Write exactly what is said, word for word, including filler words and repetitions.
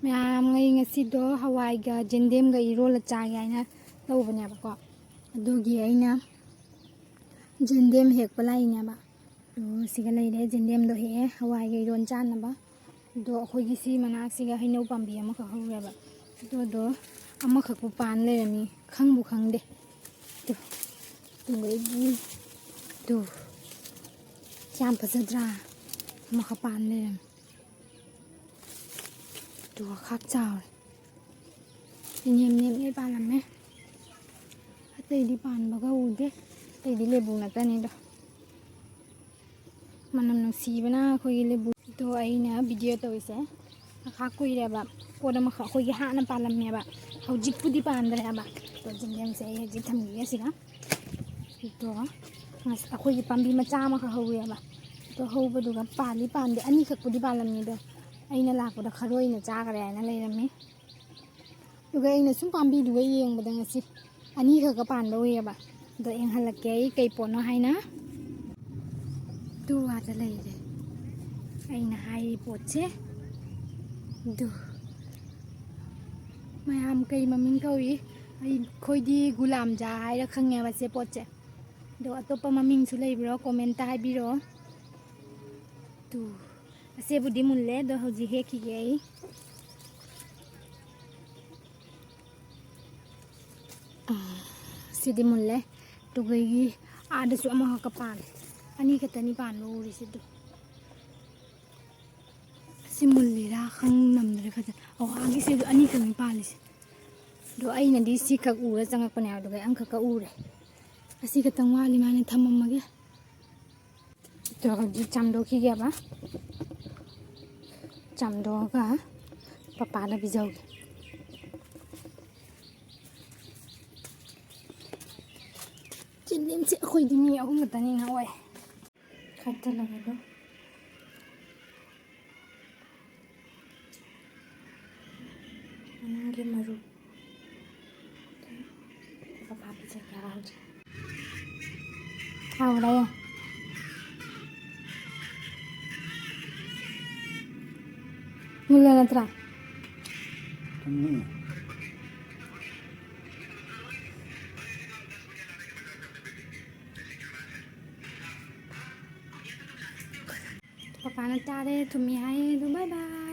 ꯃꯌꯥꯝ, ꯑꯩ ꯉꯁꯤꯗꯣ ꯍꯋꯥꯏꯒ ꯖꯦꯟꯗꯦꯝꯒ ꯏꯔꯣꯜꯂ ꯆꯥꯒꯦ ꯍꯥꯏꯅ ꯇꯧꯕꯅꯦꯕꯀꯣ꯫ ꯑꯗꯨꯒꯤ ꯑꯩꯅ ꯖꯦꯟꯗꯦꯝ ꯍꯦꯛꯄ ꯂꯥꯛꯏꯅꯦꯕ꯫ ꯑꯗꯣ ꯁꯤꯒ ꯂꯩꯔꯦ, ꯖꯦꯟꯗꯦꯝꯗꯣ ꯍꯦꯛꯑꯦ ꯍꯋꯥꯏꯒ ꯏꯔꯣꯟ ꯆꯥꯅꯕ꯫ ꯑꯗꯣ ꯑꯩꯈꯣꯏꯒꯤ ꯁꯤ ꯃꯅꯥꯛꯁꯤꯒ ꯍꯩꯅꯧ ꯄꯥꯝꯕꯤ ꯑꯃꯈꯛ ꯍꯧꯔꯦꯕ꯫ ꯑꯗꯨꯗꯣ ꯑꯃꯈꯛꯄꯨ ꯄꯥꯟ ꯂꯩꯔꯝꯃꯤ, ꯈꯪꯕꯨ ꯈꯪꯗꯦ꯫ ꯇꯨ, ꯇꯨ ꯑꯩꯒꯤ, ꯇꯨ꯫ ꯌꯥꯝ ꯐꯖꯗ꯭ꯔꯥ? ꯑꯃꯈꯛ ꯄꯥꯟ ꯂꯩꯔꯝꯃꯤ꯫ ꯇꯨ ꯈꯥꯛ ꯆꯥꯎꯔꯦ꯫ ꯏꯅꯦꯝ ꯅꯦꯝꯉꯩ ꯄꯥꯜꯂꯝꯃꯦ꯫ ꯑꯇꯩꯗꯤ ꯄꯥꯟꯕꯒ ꯎꯗꯦ꯫ ꯑꯇꯩꯗꯤ ꯂꯦꯕꯨ ꯉꯥꯛꯇꯅꯤꯗꯣ꯫ ꯃꯅꯝ ꯅꯨꯡꯁꯤꯕꯅ ꯑꯩꯈꯣꯏꯒꯤ ꯂꯦꯕꯨꯗꯣ꯫ ꯑꯩꯅ ꯚꯤꯗꯤꯑꯣ ꯇꯧꯔꯤꯁꯦ ꯉꯥꯏꯍꯥꯛ ꯀꯨꯏꯔꯦꯕ꯫ ꯄꯣꯠ ꯑꯃꯈꯛ ꯑꯩꯈꯣꯏꯒꯤ ꯍꯥꯟꯅ ꯄꯥꯜꯂꯝꯃꯦꯕ, ꯍꯧꯖꯤꯛꯄꯨꯗꯤ ꯄꯥꯟꯗ꯭ꯔꯦꯕ꯫ ꯑꯗꯣ ꯖꯦꯟꯗꯦꯝꯁꯦ ꯑꯩ ꯍꯧꯖꯤꯛ ꯊꯝꯈꯤꯒꯦ ꯁꯤꯗ꯫ ꯑꯗꯣ ꯉꯁ-, ꯑꯩꯈꯣꯏꯒꯤ ꯄꯥꯝꯕꯤ ꯃꯆꯥ ꯑꯃꯈꯛ ꯍꯧꯋꯦꯕ꯫ ꯑꯗꯣ ꯍꯧꯕꯗꯨꯒ ꯄꯥꯜꯂꯤ ꯄꯥꯟꯗꯦ ꯑꯅꯤꯈꯛꯄꯨꯗꯤ ꯄꯥꯜꯂꯝꯃꯤ꯫ ꯑꯗꯣ ꯑꯩꯅ ꯂꯥꯛꯄꯗ ꯈꯔꯣꯏꯅ ꯆꯥꯈ꯭ꯔꯦ ꯍꯥꯏꯅ ꯂꯩꯔꯝꯃꯤ꯫ ꯑꯗꯨꯒ ꯑꯩꯅ ꯁꯨꯝ ꯄꯥꯝꯕꯤꯗꯨꯒ ꯌꯦꯡꯕꯗ ꯉꯁꯤ ꯑꯅꯤꯈꯛꯀ ꯄꯥꯟꯕ ꯎꯏꯌꯦꯕ꯫ ꯑꯗꯣ ꯌꯦꯡꯍꯜꯂꯛꯀꯦ ꯑꯩ ꯀꯩ ꯄꯣꯠꯅꯣ ꯍꯥꯏꯅ꯫ ꯇꯨ ꯑꯥꯗ ꯂꯩꯔꯦ ꯑꯩꯅ ꯍꯥꯏꯔꯤ ꯄꯣꯠꯁꯦ꯫ ꯑꯗꯨ ꯃꯌꯥꯝ ꯀꯩ ꯃꯃꯤꯡ ꯀꯧꯏ? ꯑꯩꯈꯣꯏꯗꯤ ꯒꯨꯂꯥꯝꯖꯥ ꯍꯥꯏꯔ ꯈꯪꯉꯦꯕ ꯁꯦ ꯄꯣꯠꯁꯦ꯫ ꯑꯗꯣ ꯑꯇꯣꯞꯄ ꯃꯃꯤꯡꯁꯨ ꯂꯩꯕ꯭ꯔꯣ? ꯀꯣꯃꯦꯟꯇ ꯍꯥꯏꯕꯤꯔꯛꯑꯣ꯫ ꯇꯨ ꯑꯁꯦꯕꯨꯗꯤ ꯃꯨꯜꯂꯦ, ꯑꯗꯣ ꯍꯧꯖꯤꯛ ꯍꯦꯛꯈꯤꯒꯦ ꯑꯩ꯫ ꯑꯥ, ꯁꯤꯗꯤ ꯃꯨꯜꯂꯦ꯫ ꯇꯨꯒꯩꯒꯤ ꯑꯥꯗꯁꯨ ꯑꯃꯈꯛꯀ ꯄꯥꯜꯂꯦ꯫ ꯑꯅꯤ ꯈꯛꯇꯅꯤ ꯄꯥꯟꯕ ꯎꯔꯤꯁꯤꯗꯣ꯫ ꯁꯤ ꯃꯨꯜꯂꯤꯔꯥ ꯈꯪ ꯅꯝꯗ꯭ꯔꯦ ꯐꯖꯅ꯫ ꯑꯧ, ꯑꯥꯒꯤꯁꯤꯗ ꯑꯅꯤꯈꯛꯅꯤ ꯄꯥꯜꯂꯤꯁꯦ꯫ ꯑꯗꯣ ꯑꯩꯅꯗꯤ ꯁꯤꯈꯛ ꯎꯔ ꯆꯪꯉꯛꯄꯅꯦ, ꯑꯗꯨꯒ ꯑꯃꯈꯛꯀ ꯎꯔꯦ꯫ ꯑꯁꯤ ꯈꯛꯇꯪ ꯋꯥꯠꯂꯤ, ꯃꯥꯅ ꯊꯝꯃꯝꯃꯒꯦ꯫ ꯑꯗꯣ ꯍꯧꯖꯤꯛ ꯆꯥꯝꯗꯣꯛꯈꯤꯒꯦꯕ꯫ ꯆꯥꯝꯗꯣꯛꯑꯒ ꯄꯄꯥꯗ ꯄꯤꯖꯍꯧꯒꯦ꯫ ꯆꯤꯟꯗꯤꯟꯁꯦ ꯑꯩꯈꯣꯏꯗꯤ ꯃꯤ ꯑꯍꯨꯝ ꯈꯛꯇꯅꯤꯅ ꯑꯣꯏ꯫ ꯈꯠꯇꯂꯒꯗꯣ꯫ ꯃꯅꯥꯒꯤ ꯃꯔꯨ꯫ ꯄꯄꯥ ꯄꯤꯖꯒꯦ ꯍꯥꯏꯕ ꯍꯧꯖꯤꯛ꯫ ꯍꯥꯎꯔꯦ꯫ ꯃꯨꯜꯂ ꯅꯠꯇ꯭ꯔꯥ? ꯎꯝ꯫ ꯄꯄꯥꯅ ꯆꯥꯔꯦ, ꯊꯨꯝꯃꯤ ꯍꯥꯏꯌꯦ꯫ ꯑꯗꯨ bye bye꯫